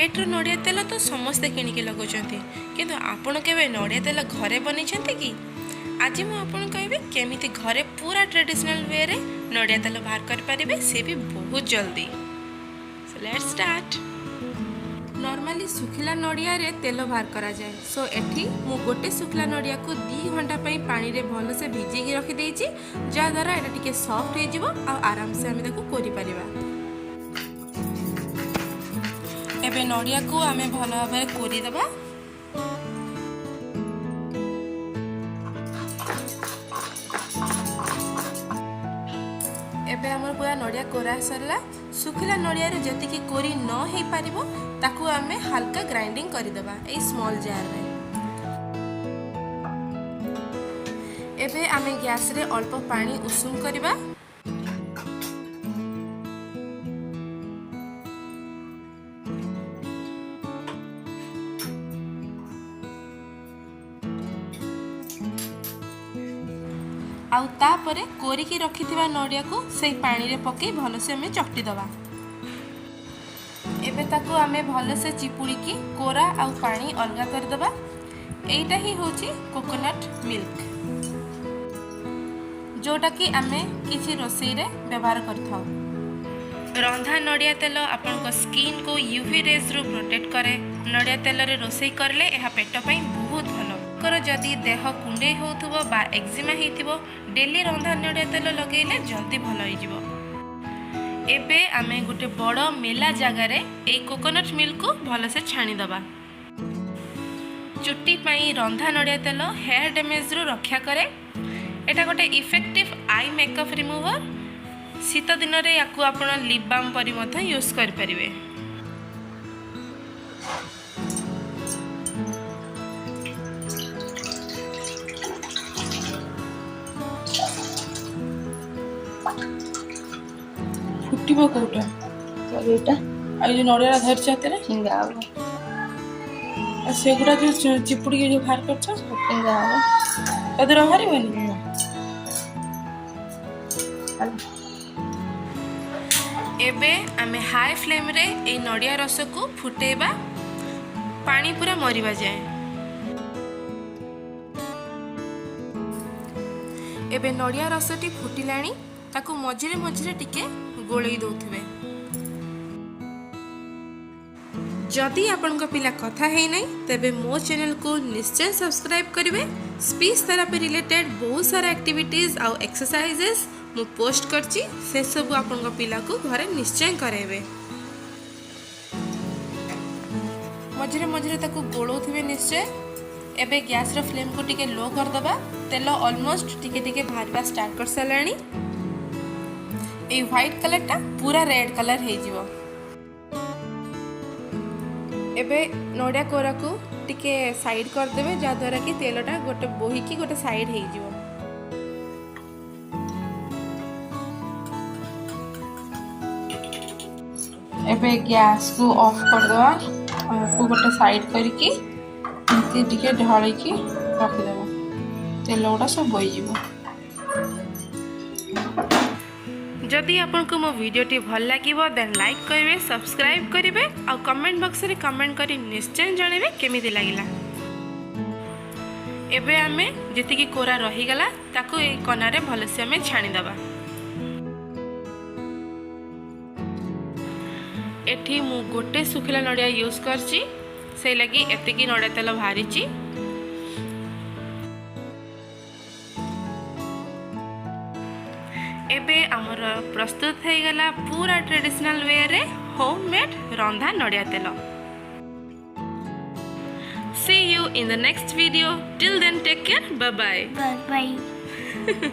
ପ୍ୟାକେଟ୍ର ନଡ଼ିଆ ତେଲ ତ ସମସ୍ତେ କିଣିକି ଲଗାଉଛନ୍ତି, କିନ୍ତୁ ଆପଣ କେବେ ନଡ଼ିଆ ତେଲ ଘରେ ବନେଇଛନ୍ତି କି? ଆଜି ମୁଁ ଆପଣଙ୍କୁ କହିବି କେମିତି ଘରେ ପୁରା ଟ୍ରାଡିସନାଲ୍ ୱେରେ ନଡ଼ିଆ ତେଲ ବାହାର କରିପାରିବେ, ସେ ବି ବହୁତ ଜଲ୍ଦି। So let's start. Normally ଶୁଖିଲା ନଡ଼ିଆରେ ତେଲ ବାହାର କରାଯାଏ। ସୋ ଏଠି ମୁଁ ଗୋଟେ ଶୁଖିଲା ନଡ଼ିଆକୁ 2 ଘଣ୍ଟା ପାଇଁ ପାଣିରେ ଭଲସେ ଭିଜେଇକି ରଖିଦେଇଛି, ଯାହାଦ୍ୱାରା ଏଇଟା ଟିକେ ସଫ୍ଟ ହେଇଯିବ ଆଉ ଆରାମସେ ଆମେ ତାକୁ କୋରିପାରିବା। ଏବେ ନଡ଼ିଆକୁ ଆମେ ଭଲ ଭାବରେ କୋରିଦେବା। ଏବେ ଆମର ପୁରା ନଡ଼ିଆ କୋରା ସରିଲା। ଶୁଖିଲା ନଡ଼ିଆରୁ ଯେତିକି କୋରି ନ ହେଇପାରିବ ତାକୁ ଆମେ ହାଲକା ଗ୍ରାଇଣ୍ଡିଙ୍ଗ କରିଦେବା ଏଇ ସ୍ମଲ୍ ଜାର୍ରେ। ଏବେ ଆମେ ଗ୍ୟାସ୍ରେ ଅଳ୍ପ ପାଣି ଉଷୁମ କରିବା। ଆଉ ତାପରେ କୋରିକି ରଖିଥିବା ନଡ଼ିଆକୁ ସେଇ ପାଣିରେ ପକାଇ ଭଲସେ ଆମେ ଚକଟି ଦେବା। ଏବେ ତାକୁ ଆମେ ଭଲସେ ଚିପୁଡ଼ିକି କୋରା ଆଉ ପାଣି ଅଲଗା କରିଦେବା। ଏଇଟା ହିଁ ହେଉଛି କୋକୋନଟ୍ ମିଲ୍କ, ଯେଉଁଟାକି ଆମେ କିଛି ରୋଷେଇରେ ବ୍ୟବହାର କରିଥାଉ। ରନ୍ଧା ନଡ଼ିଆ ତେଲ ଆପଣଙ୍କ ସ୍କିନ୍କୁ ୟୁଭି ରେଜ୍ରୁ ପ୍ରୋଟେକ୍ଟ କରେ। ନଡ଼ିଆ ତେଲରେ ରୋଷେଇ କଲେ ଏହା ପେଟ ପାଇଁ ବହୁତ ଭଲ। ଯଦି ଦେହ କୁଣ୍ଡେଇ ହେଉଥିବ ବା ଏକ୍ଜିମା ହେଇଥିବ, ଡେଲି ରନ୍ଧା ନଡ଼ିଆ ତେଲ ଲଗେଇଲେ ଜଲ୍ଦି ଭଲ ହେଇଯିବ। ଏବେ ଆମେ ଗୋଟେ ବଡ଼ ମେଲା ଜାଗାରେ ଏଇ କୋକୋନଟ୍ ମିଲ୍କକୁ ଭଲସେ ଛାଣିଦେବା। ଚୁଟି ପାଇଁ ରନ୍ଧା ନଡ଼ିଆ ତେଲ ହେୟାର ଡ୍ୟାମେଜ୍ରୁ ରକ୍ଷା କରେ। ଏଇଟା ଗୋଟେ ଇଫେକ୍ଟିଭ୍ I makeup remover. ଶୀତ ଦିନରେ ୟାକୁ ଆପଣ ଲିପ୍ ବାମ୍ ପରି ମଧ୍ୟ ୟୁଜ୍ କରିପାରିବେ। ଫୁଟିବ କୋଉଟା? ଏଇଟା। ଆଉ ଯୋଉ ନଡ଼ିଆଟା ଧରିଛ ହାତରେ? ଫିଙ୍ଗା ହବ। ଆଉ ସେଗୁଡ଼ା ଯୋଉ ଚିପୁଡ଼ିକି ଯୋଉ ବାହାର କରିଛ? ଫିଙ୍ଗା ହବ। ତା ଦେହରେ ବାହାରିବନି? ନା। ଏବେ ଆମେ ହାଇ ଫ୍ଲେମ୍ରେ ଏଇ ନଡ଼ିଆ ରସକୁ ଫୁଟେଇବା, ପାଣି ପୁରା ମରିବା ଯାଏ। ଏବେ ନଡ଼ିଆ ରସଟି ଫୁଟିଲାଣି, ତାକୁ ମଝିରେ ମଝିରେ ଟିକେ ଗୋଳେଇ ଦେଉଥିବେ। ଯଦି ଆପଣଙ୍କ ପିଲା କଥା ହେଇନାହିଁ, ତେବେ ମୋ ଚ୍ୟାନେଲକୁ ନିଶ୍ଚୟ ସବସ୍କ୍ରାଇବ୍ କରିବେ। ସ୍ପିଚ୍ ଥେରାପି ରିଲେଟେଡ୍ ବହୁତ ସାରା ଆକ୍ଟିଭିଟିଜ୍ ଆଉ ଏକ୍ସରସାଇଜେସ୍ ମୁଁ ପୋଷ୍ଟ କରିଛି, ସେସବୁ ଆପଣଙ୍କ ପିଲାକୁ ଘରେ ନିଶ୍ଚୟ କରାଇବେ। ମଝିରେ ମଝିରେ ତାକୁ ଗୋଳଉଥିବେ ନିଶ୍ଚୟ। ଏବେ ଗ୍ୟାସ୍ର ଫ୍ଲେମ୍କୁ ଟିକେ ଲୋ କରିଦେବା। ତେଲ ଅଲମୋଷ୍ଟ ଟିକେ ଟିକେ ବାହାରିବା ଷ୍ଟାର୍ଟ କରିସାରିଲାଣି। ଏଇ ହ୍ୱାଇଟ୍ କଲର୍ଟା ପୁରା ରେଡ୍ କଲର୍ ହେଇଯିବ। ଏବେ ନଡ଼ିଆ କୋରାକୁ ଟିକେ ସାଇଡ଼୍ କରିଦେବେ, ଯାହାଦ୍ୱାରା କି ତେଲଟା ଗୋଟେ ବୋହିକି ଗୋଟେ ସାଇଡ଼୍ ହେଇଯିବ। ଏବେ ଗ୍ୟାସ୍କୁ ଅଫ୍ କରିଦେବା, ଆକୁ ଗୋଟେ ସାଇଡ଼୍ କରିକି ଏମିତି ଟିକେ ଢଳିକି ରଖିଦେବା, ତେଲ ଗୁଡ଼ା ସବୁ ବୋହିଯିବ। ଯଦି ଆପଣଙ୍କୁ ମୋ ଭିଡ଼ିଓଟି ଭଲ ଲାଗିବ, ଦେନ୍ ଲାଇକ୍ କରିବେ, ସବସ୍କ୍ରାଇବ୍ କରିବେ ଆଉ କମେଣ୍ଟ ବକ୍ସରେ କମେଣ୍ଟ କରି ନିଶ୍ଚୟ ଜଣାଇବେ କେମିତି ଲାଗିଲା। ଏବେ ଆମେ ଯେତିକି କୋରା ରହିଗଲା ତାକୁ ଏଇ କନାରେ ଭଲସେ ଆମେ ଛାଣିଦେବା। ଏଠି ମୁଁ ଗୋଟେ ଶୁଖିଲା ନଡ଼ିଆ ୟୁଜ୍ କରିଛି, ସେଇ ଲାଗି ଏତିକି ନଡ଼ିଆ ତେଲ ବାହାରିଛି। ଏବେ ଆମର ପ୍ରସ୍ତୁତ ହେଇଗଲା ପୁରା ଟ୍ରେଡିସନାଲ୍ ୱେରେ ହୋମ୍ ମେଡ୍ ରନ୍ଧା ନଡ଼ିଆ ତେଲ। See you in the next video. Till then, take care. Bye bye. Bye bye.